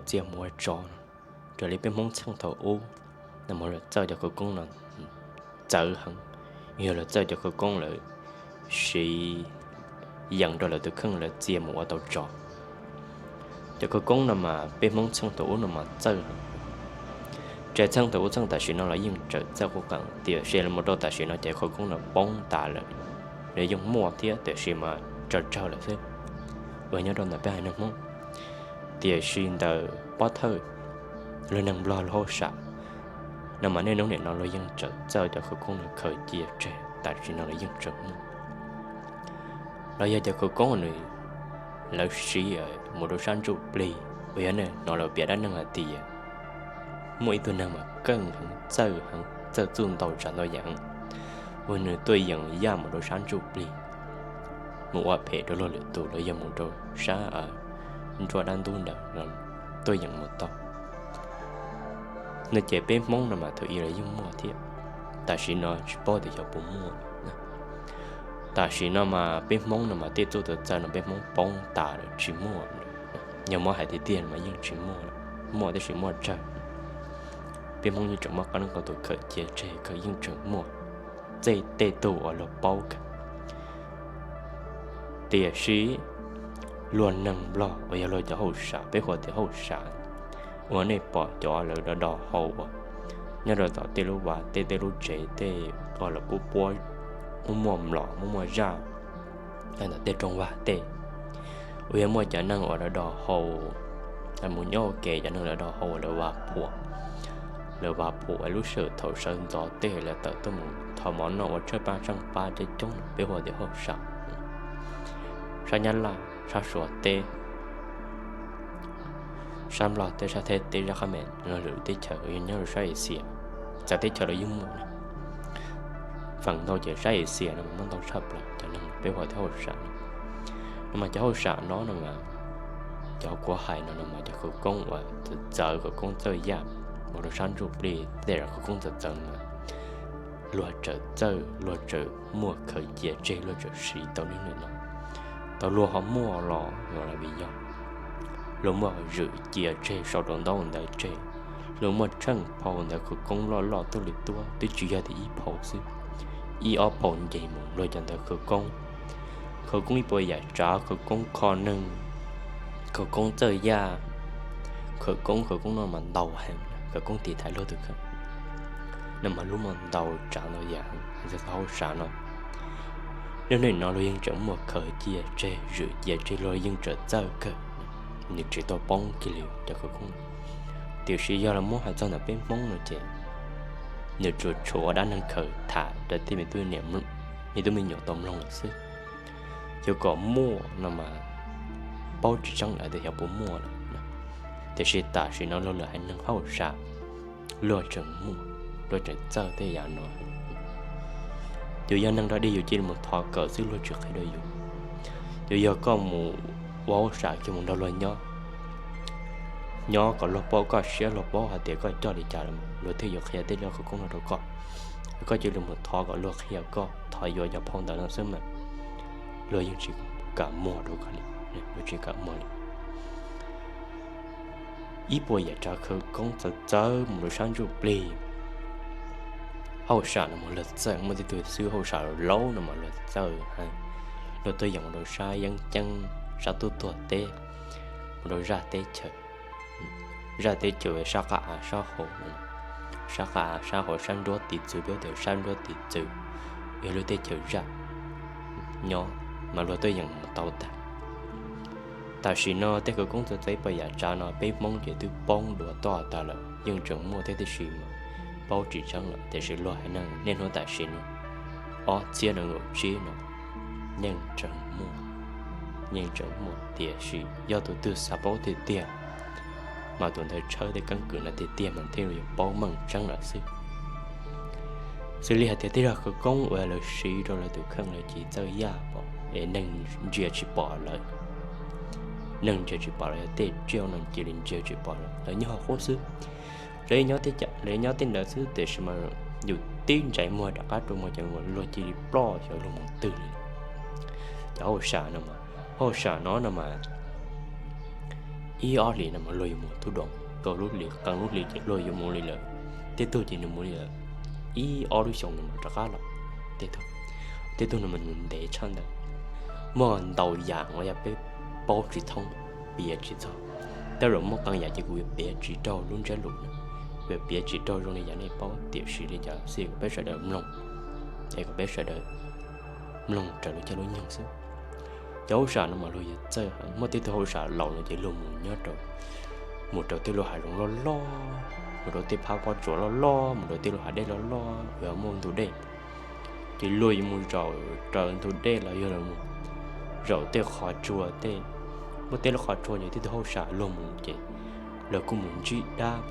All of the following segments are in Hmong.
txia mus ua tsov no. Raws li peb Hmoob txheej thaum ub no mas luag txawj cov khawv koob no txawv heev, yog luag txawj cov khawv koob lawm siv yees rau lawv tus kheej lawv txia mus ua tau tsov. Cov khawv koob no mas peb Hmoob txheej thaum ub no mas txawj heev. Tsev txheej thaum ub txheej tam sim no los yeej tseem txawj qub qees, tiam sis los mus rau tam sim no ces khawv koob no poob tas lawm. Lawv yeej muaj thiab tiam sis mas tsawg tsawg lawm xwb uas nyob rau ntawm peb haiv neeg Hmoob. Tiam sis ntawm pov thawj, luag neeg Nplog luag hauj sam no mas niaj hnub nim no luag yeej tseem txawj cov khawv koob no khaws cia tseg, tam sim no los yeej tseem muaj. Los yog cov khawv koob nws lawv siv mus rau sab ntsuj plig uas yog nej hnov lawv piav dab neeg hais tias muaj ib tug neeg mas keej heev, txawj heev, txawj txuj ntau tsav ntau yam heev, uas nws tuaj yeem yaj mus rau sab ntsuj plig, mus ua phem rau luag lwm tus los yog mus rau sab nruab dab ntub ntawd, tuaj yeem mus tau. No ces peb Hmoob no mas thaum ub los yeej muaj thiab, tam sim no tsis paub tias xyov puas muaj. Tam sim no mas peb Hmoob no mas tej txuj txawj txawj no peb Hmoob poob tas lawm tsis muaj lawm. Yog muab hais tiag tiag no mas yeej tsis muaj lawm, muaj tab sis muaj tsawg. Peb Hmoob yeej tseem muaj qee leej qee tus khaws cia tseg, khaws yeej tseem muaj, txij tej tug uas luag paub kawg. Tiam sis luag neeg Nplog uas yog luag cov hauj sam, peb hu tias hauj sam, uas nej pom cov lawv do do hau uas nyob rau tom tej lub vaj tej, tej lub tsev tej uas lawv puab puab, muaj muaj mlom muaj muaj zaj ntawm tej rooj vag tej, uas yog muaj cov neeg uas do do hau, mus nyob ua ke cov neeg do do hau uas lawv vaj phuam, lawv vaj phuam lub sij hawm thaum sawv ntxov tej lawv tawm tuaj mus thov mov noj ua tsheej pab tsheej pab coob coob, peb hu tias hauj sam. Sab Nyab Laj, sab Suav teb, sab Nplog teb, sab Thaib teb, sab Qhab Mes, lwm teb chaws uas yog nyob rau sab Asia, txawv teb chaws los yeej muaj na. Feem ntau ces sab Asia no mas muaj ntau tshaj plaws cov neeg peb hu tias hauj sam no. No mas cov hauj sam no no mas, cov kuv hais no no mas cov khawv koob uas txawv txawv, khawv koob txawj yaj mus rau sab ntsuj plig, tej zaum khawv koob txawv txawv no mas luag tseem txawj, luag tseem muaj khaws cia tseg, luag tseem siv tau niaj hnub no. Tau luag ho muaj los no los vim yog luag muaj zwm cia tseg, sau rau ntaub ntawv tseg, luag muaj tsheej phau ntawv khawv koob loj loj tuaj li tuaj, twb tsis yog tias ib phau xwb, ib ob phau nce mus luag cov ntawv khawv koob. Khawv koob ib puas yam tsav, khawv koob kho neeg, khawv koob txawj yaj, khawv koob, khawv koob no mas ntau heev, khawv koob tiv thaiv luag tus kheej no mas lub muaj ntau tsav ntau yam heev. Hauj sam no, niaj hnub no luag yeej tseem muaj khaws cia tseg, zwm cia tseg, luag yeej tseem txawj kawg, nws tsis tau poob kiag li cov khawv koob. Tiam sis yog los muab hais txog ntawm peb Hmoob no ces nws tsuas tshuav dab neeg khaws tham rau tej me tub me nyuam tau mloog lawm xwb. Xyov kom muaj no mas paub tsis tseeb lawm tias xyov puas muaj lawm. Tiam sis tam sim no luag lwm haiv neeg hauj sam luag tseem muaj, luag tseem txawj tej yam no. Yus yog neeg dog dig yus cia li mus thov kawm xwb luag tsis qhia rau yus. Yus yog koj mus ua hauj sam kiag mus nrog luag nyob, nyob kom luag paub koj siab, luag paub hais tias koj coj li cas los luag thiaj yuav qhia tej khawv koob no rau koj. Koj cia li mus thov kom luag qhia koj, thov yuav cov phau ntawv no xwb mas luag yeej tsis kam muag rau koj li, luag tsis kam muag li. Ib puas yam tsav khawv koob txawv txawv mus rau sab ntsuj plig. Hauj sam no mas luag txawj, muaj tej tug xib hwb hauj sam laus no mas luag txawj heev. Luag tuaj yeem mus rau sab yeeb ceeb, sab tub tuag teb, mus rau zaj teb chaws, zaj teb chaws sab qab av sab hauv, sab qab av sab hauv sab nruab tiv txwv, peb tias sab nruab tiv txwv, yog lub teb chaws zaj nyob mas luag tuaj yeem mus tau tag. Tam sim no tej khawv koob txawv txawv ib puas yam tsav no peb Hmoob ces twb poob dua toj tas lawm, yeej tseem muaj thiab tiam sis mas paub tsis tseeb lawm, tiam sis luag haiv neeg niaj hnub tam sim no ob txhiab nees nkaum tsib no yeej tseem muaj, yeej tseem muaj. Tiam sis yog tus twg xav paub tiag tiag mas tus ntawd tshawb tej keeb kwm no tiag tiag mas thiaj li yuav paub meej tseeb lawm xwb. Xws li hais tias tej zaj khawv koob uas lawv siv rau lawv tus kheej lawv cia li txawj yaj pom es neeg ntsia tsis pom lawm, neeg ntsia tsis pom lawm, yog tej tsiaj no cia li ntsia tsis pom lawm, lawv nyob hauv qub xwb. Lawv nyob tej ntawd xwb tiam sis mas yus tib ntsais muag rov qab rau mus ces luag cia li ploj xyov luag mus twg li. Cov hauj sam no mas, hauj sam no no mas ib ob hlis no mas luag yuav mus tub doos, tau lub hli qee lub hli ces luag yuav mus li lawm. Tej tug ces nws mus li lawm ib ob lub xyoos nws mam rov qab los. Tej tug, tej tug no mas nws ntev tshaj ntawd. Muaj ntau yam uas yog peb paub tsis thoob, piav tsis txog. Tej zaum muaj qee yam ces kuv yuav piav tsis raug lub ntsiab lus na, kuv yuav piav tsis raug zoo li yam nej paub, tiam sis li cas xij kom peb sawv daws mloog, es kom peb sawv daws mloog raws lub caij lub nyoog xwb. Cov hauj sam no mas luag yuav txawj heev, muaj tej tug hauj sam laus no ces luag mus nyob rau, mus rau tej lub hav zoov loj loj, mus rau tej phab pob tsuas loj loj, mus rau tej lub hav dej loj loj uas muaj ntug dej. Ces luag yuav mus zaum raws ntug dej los yog mus zaum tej qhov tsua tej. Muaj tej lub qhov tsua ces tej tug hauj sam luag mus ces lawv kuj mus ntsib dab.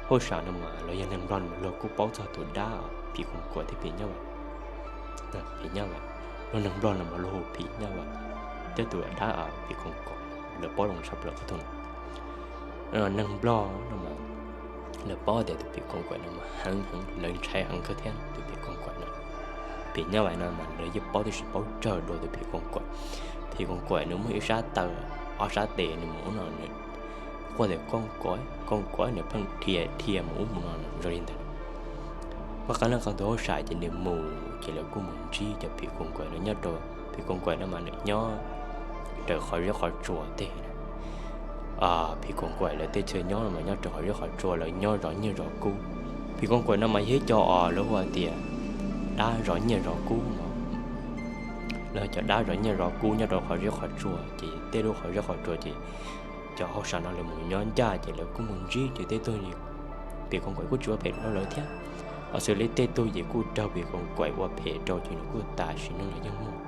Hauj sam no mas los yog neeg Nplog no mas luag kuj paub txog tus dab phim koos kaim thiab phim nyab vais. Phim nyab vais, luag neeg Nplog no mas luag hu phim nyab vais, thiab tus dab phim koos kaim lawv paub zoo tshaj plaws qhov twg no. Neeg Nplog no mas lawv paub tias tus phim koos kaim no mas heev heev, lawv ntshai heev kawg thiab tus phim koos kaim no. Phim nyab vais no mas lawv yeej paub tib si, paub tsawg dua tus phim koos kaim. Phim koos kaim nws muaj ib sab taw, ob sab tes, nws mus ub no nws quaj tias koos kaim, koos kaim, nws pheej dhia dhia mus ub mus no zoo li ntawd. Muaj qee leej qee tus hauj sam ces nws mus ces lawv kuj mus ntsib cov phim koos kaim no nyob rau, phim koos kaim no mas nws nyob raws qhov zeb qhov tsua tej. Phim koos kaim lawv tej chaw nyob no mas nyob raws qhov zeb qhov tsua, lawv nyob zov nyiaj zov kub. Phim koos kaim no mas yog ib co os lawv hu tias dab zov nyiaj zov kub no. Lawv cov dab zov nyiaj zov kub nyob rau qhov zeb qhov tsua ces tej lub qhov zeb qhov tsua ces cov hauj sam no lawv mus nyob ncaj ces lawv kuj mus ntsib ces tej tug phim koos kaim kuj tsis ua phem rau lawv thiab. Ho xws li tej tug ces kuj raug phim koos kaim ua phem rau ces nws kuj tas sim neej los yeej muaj.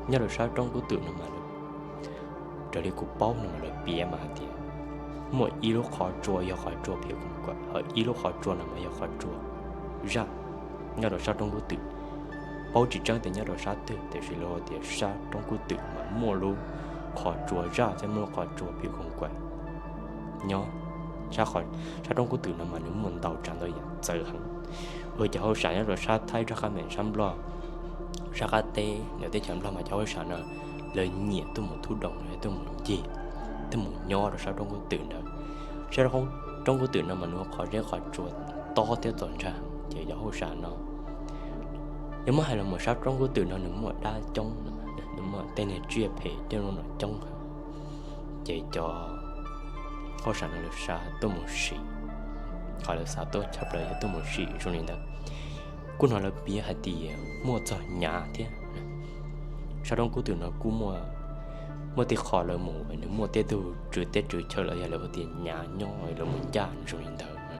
Nyob rau sab roob kub twm no mas raws li kuv paub no mas lawv piav mas hais tias muaj ib lub qhov tsua yog qhov tsua phim koos kaim, ho ib lub qhov tsua no mas yog qhov tsua zaj. Nyob rau sab roob kub twm, paub tsis tseeb tias nyob rau sab twg tiam sis lawv tias sab roob kub twm mas muaj lub qhov tsua zaj thiab muaj lub qhov tsua phim koos kaim nyob. Sab roob kub twm no mas nws muaj ntau tsav ntau yam txawv heev. Uas cov hauj sam nyob rau sab Thaib, sab qab mes, sab Nplog, sab qab teb ntawm teb chaws Nplog mas cov hauj sam no lawv nyiam tuaj mus tub doos, tuaj mus ncig, tuaj mus nyob rau sab roob kub twm ntawd. Sab roob kub twm no mas nws qhov zeb qhov tsua tob thiab txaus ntshai, ces cov hauj sam no yog muab hais los mus sab roob kub twm no nws muaj dab coob, nws muaj tej niag tsiaj phem coj los coob heev. Ces cov hauj sam no lawv xav tuaj mus sim, qhov lawv xav tuaj tshaj plaws yog tuaj mus sim zoo li ntawd. Kuj hnov lawv piav hais tias muaj txog nyav thiab. Sab roob kub twm no kuj muaj, muaj tej qho lawv mus nws muaj tej tug tswv teb tswv chaw los yog lawv hu tias nyav nyob lawv mus ncaj zoo li ntawd.